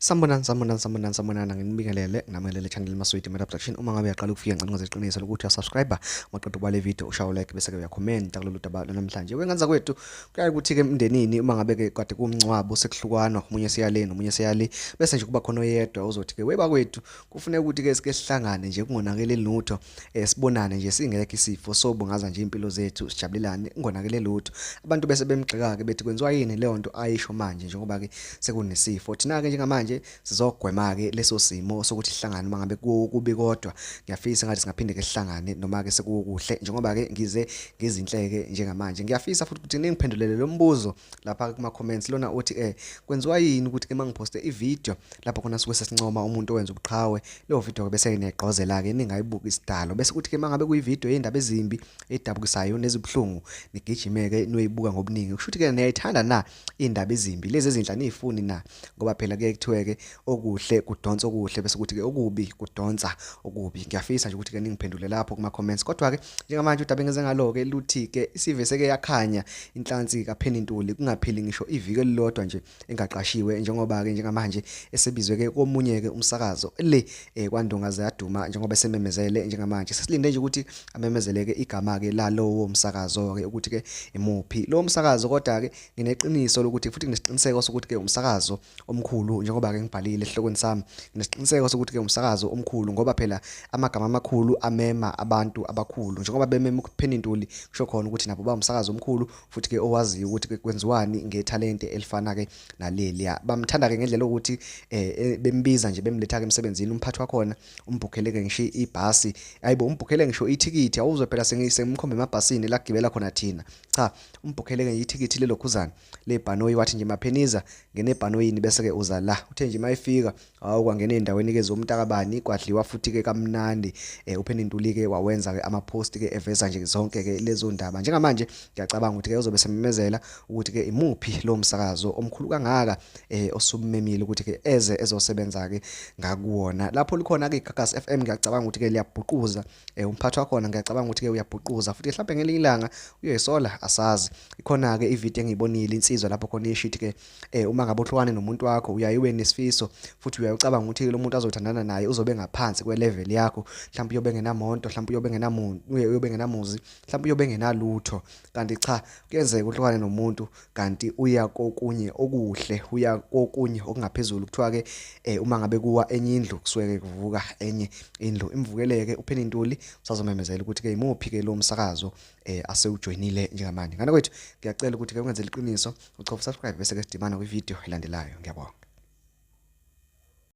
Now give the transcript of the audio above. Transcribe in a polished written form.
Sanibonani, sanibonani, sanibonani, sanibonani, nginibingelele namelele channel Maswidi Mad Abduction. Uma ngabe uyaqala ukufika ngicela ungenze iqiniso lokuthi uyasubscribe, maqeda ukuba le video ushaye like bese ke uyakhomenta kulolu daba lwanamhlanje. Wenganza kwethu kuyaye ukuthi ke emndenini uma ngabe ke kade kuwumngcwabo sekuhlukanwa omunye seyale nomunye seyale bese nje kuba khona oyedwa ozothi ke webakwethu kufuneka ukuthi ke sike sihlangane nje kungonakele lutho eh sibonane nje singekho isifo sobungaza nje impilo zethu sijabulelane kungonakele lutho. Abantu bese bemgxeka ke bethi kwenziwa yini leyo nto ayisho manje njengoba ke sekunesifo. Thina-ke njengamanje sizogwema-ke leso simo sokuthi sihlangane uma ngabe kubi kodwa ngiyafisa ngathi singaphinde-ke sihlangane noma-ke sekukuhle njengoba-ke ngize ngizinhleke njengamanje. Ngiyafisa futhi ukuthi ningiphendulele lo mbuzo lapha kuma-comments lona uthi kwenziwa yini ukuthi-ke uma ngiphoste i-video lapho khona suke sesincoma umuntu owenza ubuqhawe leyo video-ke bese niyayigqozela-ke ningayibuki isidalo bese kuthi-ke uma ngabe kuyi-video yey'ndaba ezimbi edabukisayo nezibuhlungu nigijime-ke niyoyibuka ngobuningi kusho ukuthi-ke niyayithanda na Iy'ndaba ezimbi lezi ezinhle aniy'funi na? Ngoba phela kuyaye kuthiwe-ke okuhle kudonsa okuhle bese kuthi-ke okubi kudonsa okubi. Ngiyafisa nje ukuthi-ke ningiphendule lapho kuma-comments. Kodwa-ke njengamanje udaba engize ngalo-ke luthi-ke isive seke yakhanya inhlansi kaPenny Ntuli kungapheli ngisho iviki elilodwa nje engaqashiwe njengoba-ke njengamanje esebizwe-ke komunye-ke umsakazo le kwaNdonga ziyaduma njengoba esememezele njengamanje. Sesilinde nje ukuthi amemezele-ke igama-ke lalowo msakazo-ke ukuthi-ke imuphi lowo msakazo kodwa-ke ngineqiniso lokuthi futhi nginesiqiniseko sokuthi-ke umsakazo omkhulu njengoba-ke ngibhalile esihlokweni sami nginesiqiniseko sokuthi-ke umsakazo omkhulu ngoba phela amagama amakhulu amema abantu abakhulu njengoba bemema uPenny Ntuli kusho khona ukuthi nabo bawumsakazo omkhulu futhi-ke owaziyo ukuthi-ke kwenziwani ngethalente elifana-ke naleliya bamthanda-ke ngendlela yokuthi um bembiza nje bemletha-ke emsebenzini umphathi wakhona umbhukhele-ke ngisho ibhasi ayibo umbhukhele ngisho ithikithi awuzwe phela sengimkhombe emabhasini la kugibela khona thina cha umbhukhele-ke ithikithi lelokhuzana lebhanoyi wathi nje mapheniza ngene ebhanoyini bese-ke uza la uthe nje mayifika hawu kwangena ey'ndaweni-ke zomntakabani kwadliwa futhi-ke kamnandi um uPenny Ntuli-ke wawenza-ke ama-post-ke eveza nje zonke-ke lezo ndaba njengamanje ngiyacabanga ukuthi-ke uzobe sememezela ukuthi-ke imuphi lowo msakazo omkhulu kangaka eh osumemile ukuthi ke eze ezosebenza ke ngakuwona lapho likhona ke iGagasi FM ngiyacabanga ukuthi ke liyabhuquza eh umphathi wakhona ngiyacabanga ukuthi ke uyabhuquza futhi mhlawumbe ngelinye ilanga uyoyisola asazi ikhona ke ivideo engiyibonile insizwa lapho khona ishithi ke eh uma ngabe uhlukane nomuntu wakho uyaye ube nesifiso futhi uyayucabanga ukuthi lo muntu azothandana naye uzobe ngaphansi kwelevel yakho mhlawumbe uyobe ngenamonto mhlawumbe uyobe ngenamuntu uyobe ngenamuzi mhlawumbe uyobe ngenalutho kanti cha kuyenzeka uhlukane nomuntu kanti uya kokunye okuhle uya kokunye okungaphezulu kuthiwa-ke um uma ngabe kuwa enye indlu kusuke-ke kuvuka enye indlu imvukeleke uPenny Ntuli usazomemezela ukuthi-ke imuphi-ke lo msakazo um asewujoyinile njengamanje ngane kwethu ngiyacela ukuthi-ke ungenzele iqiniso uchofe subscribe bese-ke sidibana kwividiyo elandelayo ngiyabonga.